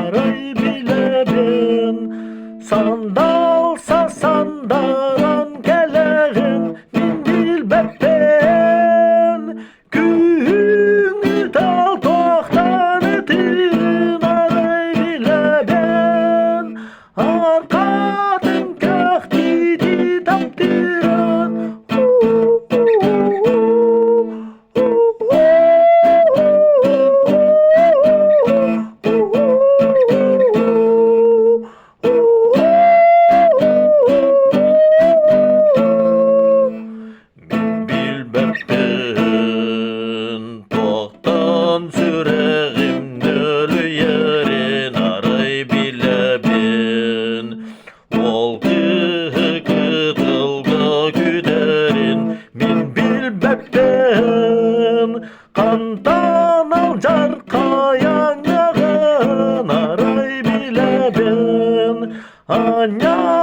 Арай билэбин, сандал сасандаран кэлэрин мин билбэппин. Күһүҥҥү тал туохтан ытыын арай билэбин. Аркатын кэхтиити таптыырын. Мин билбэппин, туохтан сүрэҕим нөлүйэрин арай билэбин. Ол кыыһы кытылга күтэрин мин билбэппин. Хантан алдьархайаҥнаҕын арай билэбин. Анньа.